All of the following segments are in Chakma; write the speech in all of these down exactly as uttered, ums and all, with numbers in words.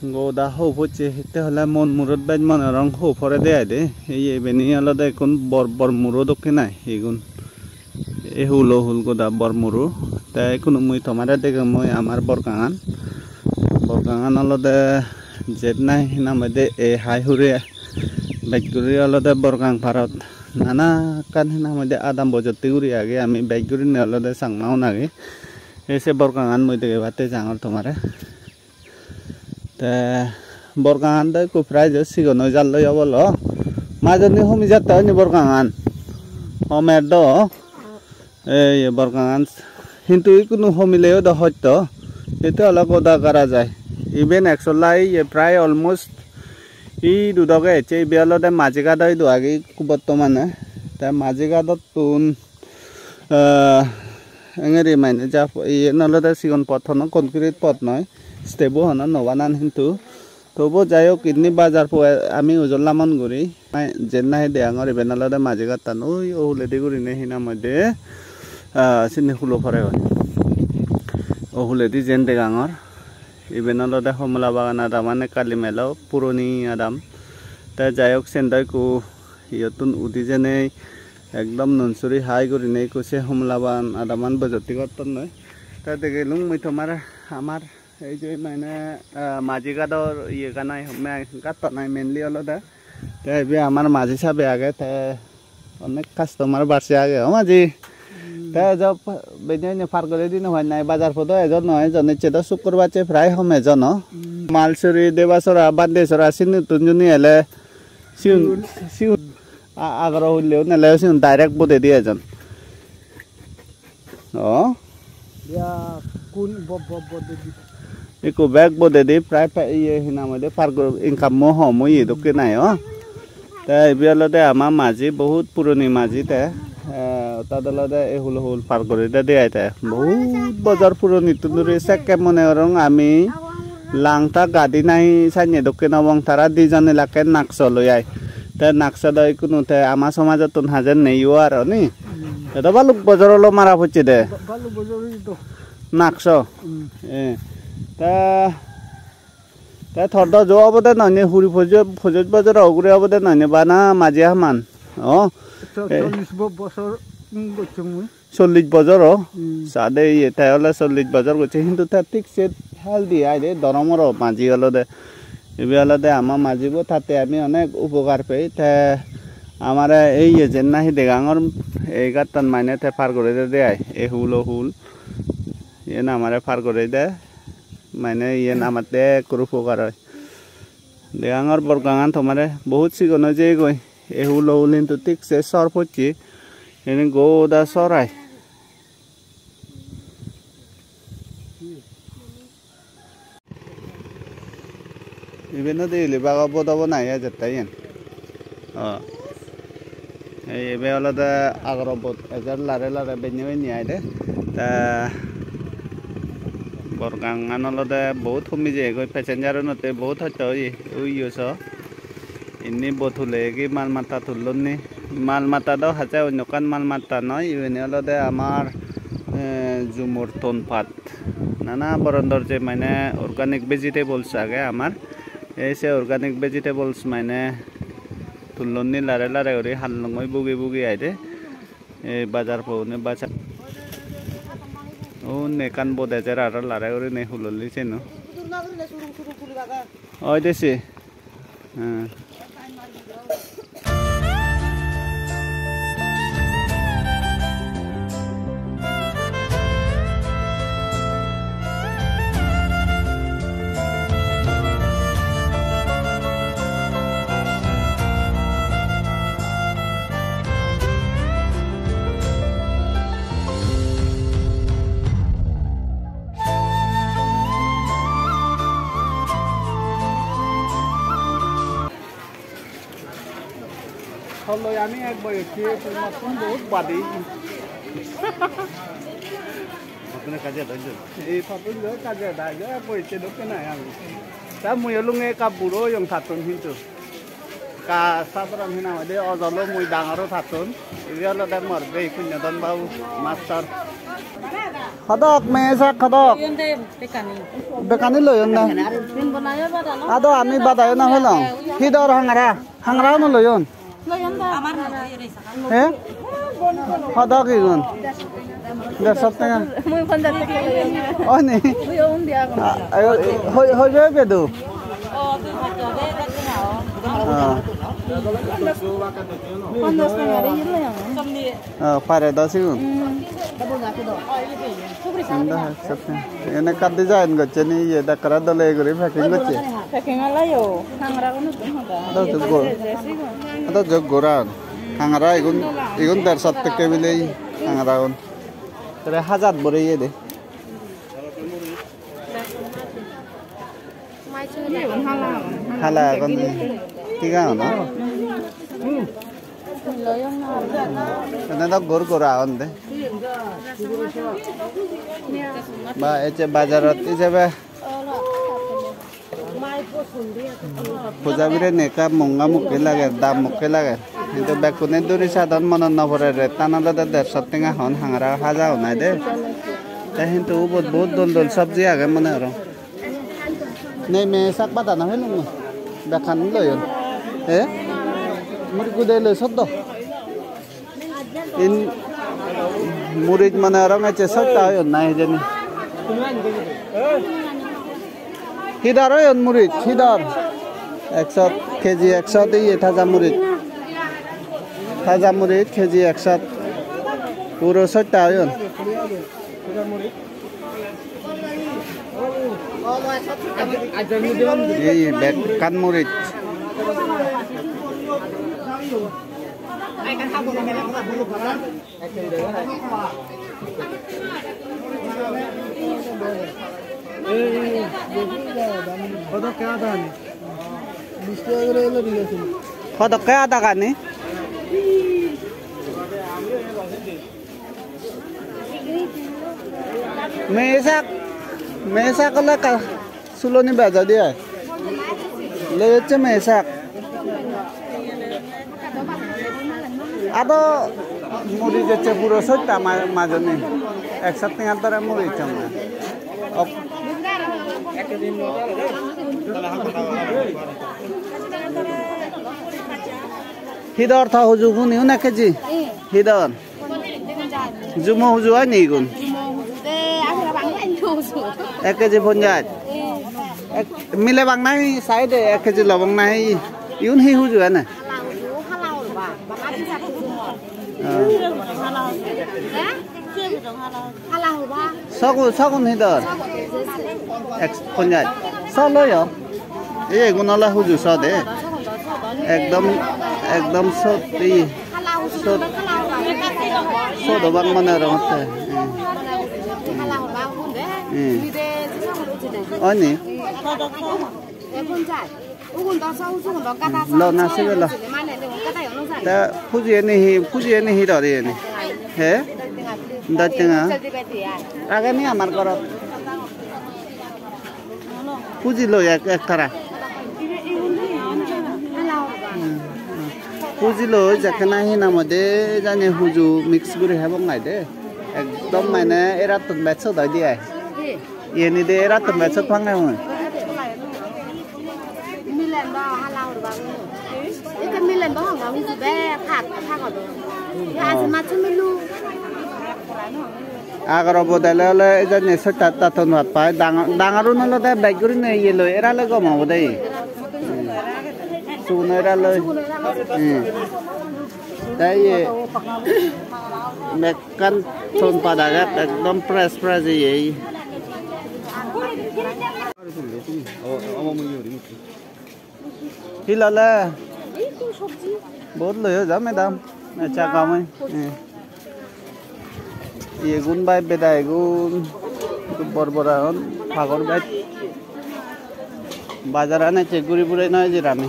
Goda ho pocche hitte hole mon murot bej mone rong ho pore de ai de. Ei ibeni olode ekkun bor bor muro dokken ai igun. Ei hulo hul goda bor muro. Te ikkunu mui tomare degem mui amar Borgangan. Borgangan olode jet nahi hinang hoide ei hai hure bej guri olode Borgang parot nana ekkan hinang hoide adam bojotti guri age ami bej gurinei olode Changmaun age. Ei se Borgangan mui degebatte jangor tomare. Te Borgangan do ekko prize o sigon oi jalloi obo lo. Majoni homi jatte oni Borgangan. Homer do. Ei Borgangan. Hintu ikkunu homileyo do hoito. Ete ole goda gara jai. Iben actually ye prai almost idu doge ecche. Ibe olode Majigat do idu agi ikku bottomane. Te Majigadottun Ah, engeri mane ja po-, iyen olode sigon pot, hono concrete pot noi, step-o hono no banan hintu. Tobo jai hok, indi bajar po ami ujol lamon guri. Ai, jen nahi degongor iben olode Majigattan, ui o huledi gurinei hinang hoide, ah, sindi hulo pore hoi. O huledi jen degongor. Iben olode Homola Bagan adaman, ekka limelo puroni adam. Te jai hok, sen do ekku iyottun udi jenei ekdom nunsuri hai gurinei ekku se Homola Bagan adaman bojotti gottonnoi. Te degelung mui tomare amar ei je mane, ah, Majigador iyeganai, me-, gattanai mainly olode. Te ibe amar maji sabe age, te onek customer barse age, o maji. Te ejo benne benne par guri di no pai nai, bajar podo ejo noi, ejon ecche do sukkur bacche prai hom ejon o. Malsuri, Debasora, Bandesora, sinittun juni ele siun, siun a-, agaro hulleun ele siun direct bodedi ejon. O. Ya, kun bo-, bo-, bodedi. Ikko bek bodedi prai pa-, iye hinang hoide par gor-, income-o hom oye dokke nai o. Te ibe olode ama maji, bohut puroni maji te. Eh, tad olode ei hulo hul par guri de de ai te. Bohut bojor puronittun duri sekke mone gorong ami langta gadi nahi sanne dokke nw obong. Tara dijon elakke nakso loi ai. Te nakso do ikkunu te ama somajottun hajen nei o aro ni. Te do baluk bojor olo mara pocche de. Ba-, baluk bojor oye to. Nakso. Hmm. Eh. Te, te tor do jo obode noi ni, huri pojoj, pojoj bojor ugure obode noi ni bana maji haman. O. Cho-, eh. Chollish bo-, bojor, um, gocchong mui. Chollish bojor o. Hmm. Sade iye, te ole chollish bojor gocche, hintu te thik se healthy ai de, doromoro maji olode. Ibe olode ama majibo, tatte ami onek upokar pei. Te amare ei iye jen nahi degangor, ei gattan mane te par guri de de ai, ei hulo hul. Iyen amare par guri de. Mane iyen amatte ekkur upokar oi. Degangor Borgangan tomare bohut sigon oi jeyegoi. Ei hulo hul hintu thik se sor pocche. Eni goda sor ai. Iben ode Elibag obot obo nahi ejette iyen. O. Ei ibe olode Agorobot ejer lare lare benne benne ai de. Te Borgangan olode bohut homi jeyegoi, passenger-unotte bohut hosto oye, uyo so. Inni bo tulegi mal matta tullonni. Mal matta do hache onno ekkan mal matta noi, ibeni olode amar, eh, jumor ton pat. Nana borondor je mane organic vegetables age amar. Ei se organic vegetables mane tullonni lare lare guri hallongoi bugi bugi ai de. Ei bajar pogone bajar. Unni ekkan bot ejer aro lare gurinei hulolli seno. Oi de se. Hmm. Holloi ami ek boi ecche, tomattun bohut badi. Ei tattun loi kaje dai, ek boi ecche dokke nai ami. Ta mui olunge ekka buro oyong tattun hintu. Ka sadharon hinang hoide ojolo mui dangor o tattun. Ibe olode mor bhei Punyodon babu mastor. Hodok, me sak hodok. Bekkani loyon de. Ado ami badayo na pelong. Hi dor hangara? Hangara uno loyon. He? Hodok igun? Dersho tenga. Mui ponjaj tenga loyong. Oi ni? Mui o undi agon. Ah, ayo, hoi, hoi be be do. Ah. Ponjaj tenga re loyong. Ah, pare do sigun. Hmm. Ende hotte. Iyen ekka design gocche ni, iye ekkere dole guri packing gocche. Packing ala yo, hangara gun uttun hoda. Ado jog gor-, ado jog goran. Hangara igun, igun der sot tekke bile hangara gun. Tere hajat bore iye de. Hala agon. Thik agon, no? Ene do gor gor agon de. Ba, ecche bajarot ijebe. Puja bireni ekka monga mukki lager, dam mukki lager. Hintu bekkune duri sadon, monot no pore, rate-tan olode dersho tenga hon, hangara haja honai de. Te hintu ubot bahut dol dol sobji age mone aro. Nei, me sak bada no pelung mui. Bekkan loyon. He? Muri gude loi soddo. In muris mane arong ecche sotta oyon na hijeni. Hi dor oyon muris, hi dor? Ekso, keji ekso de iye taja muris. Taja muris, keji ekso. Puro sotta oyon. Ei bekkan muris. Hodokke adagani? Me sak, me sak ole ka, suloni bejadi ai. Loi ecche me sak. Ado muri jecche puro sotta ma-, majoni. Ekso tenga dore muri ecche ma. Ok. Hi dor ta huju guni un ek keji? Hi dor? Jumo huju oi ni igun? Ek keji ponjaj. Ek, mile bak nahi side ek keji lobong nahi. Igun hi huju ene? Sogun, sogun hi dor? Ek ponjaj. So loyo. Ei egun ole huju so de. Ekdom, ekdom sot, ei, sot, sot obak mone rongotte. Hmm. Hmm. Oi ni? Lo na sibe lo. Te huji eni hi, huji eni hi dor eni? He? Doj tenga? Age ni amar gorot. Huji loi ek, ek tara. Hmm, hmm. Huji loi jekkena hi nang hoide jani huju mix guri hebong ai de. Ekdom mane erattun bej sot oi de ai. Iyeni de erattun bej sot pange mui. Milen do hala guribak. Eke milen do honga huju bek thak, thagodon. Ye aji mach milu. Agaro bodole ole ejani sotta tattun pat pai. Dangor, dangorun olode bej gurinei iye loi, era loi gom obode. Suguno era loi. Hmm. Te iye bek Ekkan ton pat agey, ekdom fresh fresh iye. Hi lole? Bahut loi o ja madam. Acha, kamai. Eh. Iyegun bai bedaigun. Bor bor agon, pagor bai. Bajaran ecche guri guri noi jerani.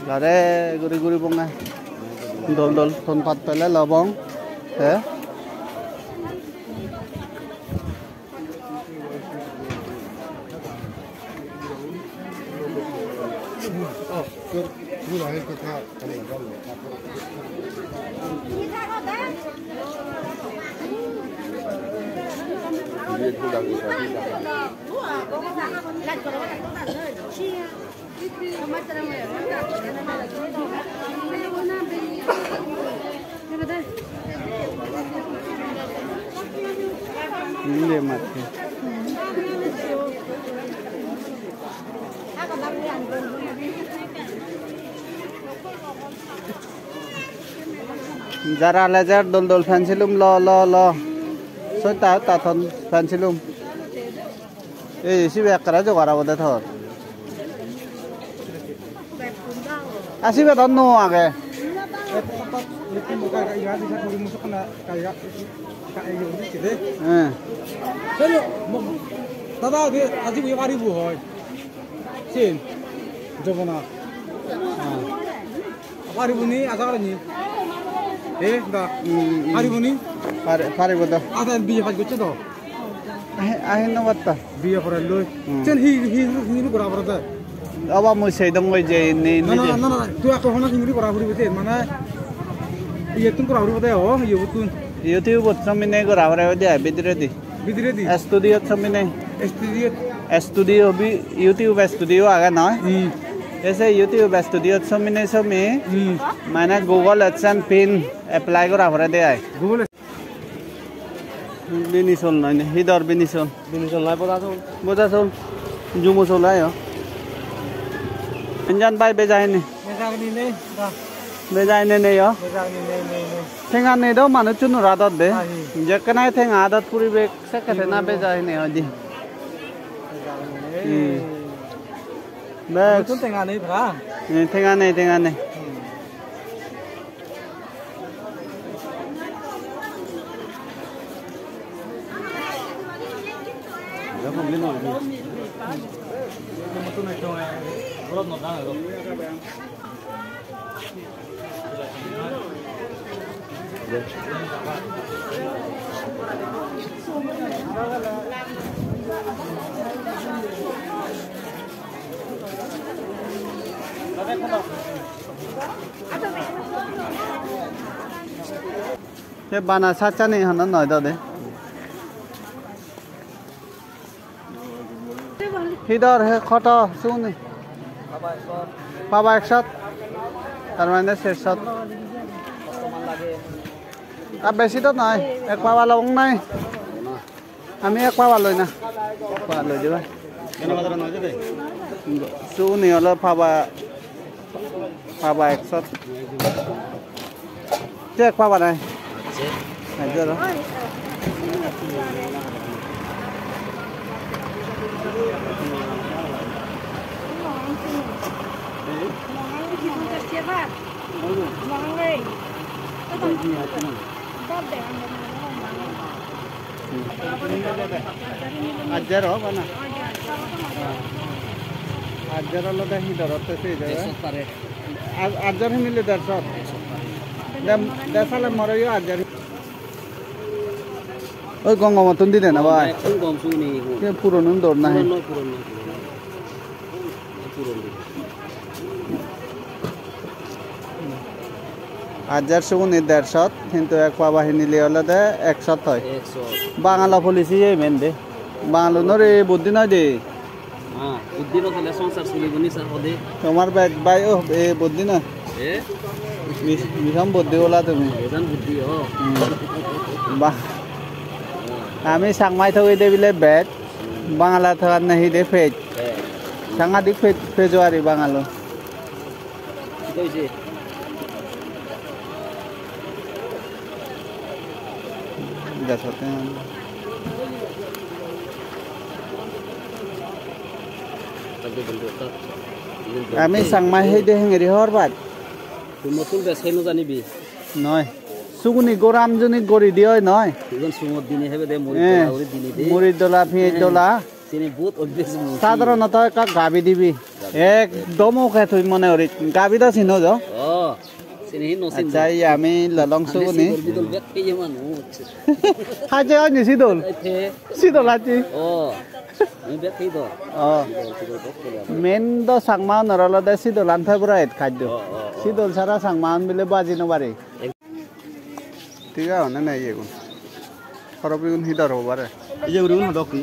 Gare guri guri bonga. Dol dol ton pat pele lobong. He? Inde matte. Jara lejer dol dol pen silum lo, lo, lo. Soita ta ton pen silum. Ei sibe ekkere jogar obode tor. A sibe do nuo age. He. Dada, age aji buye paribo hoi. Sin. Jobona. Paribo ni, aja gori ni. He, da. Hmm, hmm. Paribo ni? Pari-, paribo do. Ada biye paj gocche do. Ahe, ahe no batta. Biye pore loi. Hmm. Sen hi, hi, hi, hi gora pore de. Aba mui sei dong oi je ni, na, ni na, je. Na, na, na, tu ako hona hi gora pore de, mane, iye tun gora pore de, o, iye tun. YouTube ot somine gora pore de, bidire di. Bidiredi? Studio somine. Studio. Studio bi, YouTube studio age noi? Hmm. Ese YouTube studio somine somi, hmm, mane Google AdSense pin apply gora pore de ai. Google. Bini sol noi ne, hidor bini sol. Bini sol noi, boda sol. Boda sol. Jumo sol ai o. Enjan bai beja hini. Beja hini nei, da. Beja hini nei o. Beja hini nei, nei, nei. Tenga nei do manuchunor adot de. Nahi. Jekkene tenga adot puribek sekke se na beja hini hoide. Hmm. Bek. Manuchun tenga nei para. Eh, tenga nei, tenga nei. Hmm. Te bana sachani hana noi dode. Hi dor he hoto suni? Paba ekshot. Tar mane sershot. Ar besi do noi, ek paba lobong nai. Ami ek paba loi na. Ek paba loi diba. Suni olo paba. Paba ekshot. Te ek paba nai. Hajar. Hajar obo na? Hajar olode hi dorotte se jaga? Dershot pare. Ar, hajar hinile dershot? De, de sale moreyo hajar. Oi, gongo mottun dide na bai? Ekdom gom suguni. Ke puron un dor nahi? Puron noi, puron noi, puron noi. Puron dide. Hajar suguni dershot, hintu ek paba hinile olode ekshot oi. Ekshot. Bangalo policy ye men de. Bangalunore buddhi noi de. Ha, buddhi no thale songsar solibo ni sir hode. Tomar bej bai o, e buddhi na. E? Bis-, bishom buddhi ola tumi. Ejan buddhi o. Hmm. Bah. Ami Changmai thogi de bile bej. Bangala thogan nahi de pej. E. Sangadik pej, pej ari Bangalo. Hi hoyse? Gasotte. Ami Changmai hei de hengeri hor pai. Tui mottun bej hei no janibi. Noi. Suguni goram juni gori di oi noi. Igun sumot dine hebe de, murit, eh, dola guri dine de. Murit dola, piyej, eh, dola. Sini but obvious mui. Sadharonoto ekka gabi dibi. Gabi. Ekdom oke tui mone gori. Gabi do sino jo? Oh, sini hi no sin. Accha, do. Iye ami lolong suguni. Sidol, bidol bek peye manuj. Haje oi ni sidol? Ei phe. Sidol haje. Oh, ami bek peye do. Oh. Sidol, sidol bek peye. Men do Changma unor olode sidolan favorite khaddo. Oh, oh, oh. Sidol sara Changma un bile baji no pare. Thik age, one nei iyegun. Horopigun hi dor obo pare? Ei je gurigun hodok ki?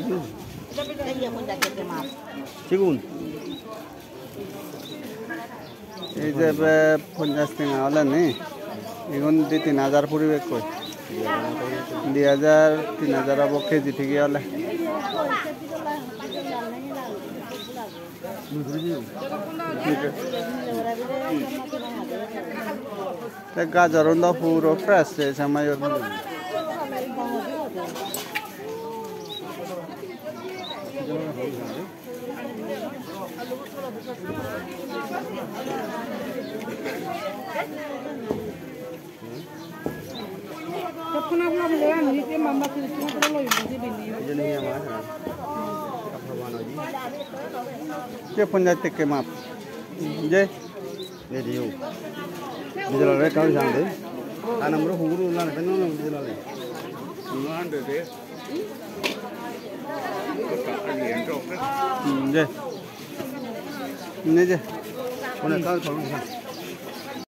Sigun. Ei je be ponjash tenga ole ni? Igun di tin hajar puribekkoi. Di hajar, tin hajar obo keji thige ole. Te gajorun do puro fresh se samayor. Te ponjash tekke map. Je. Video. Video le kau jang de. Ana mro huguru na pe no video le. Hmm, je. Ne je. Kone kau thong.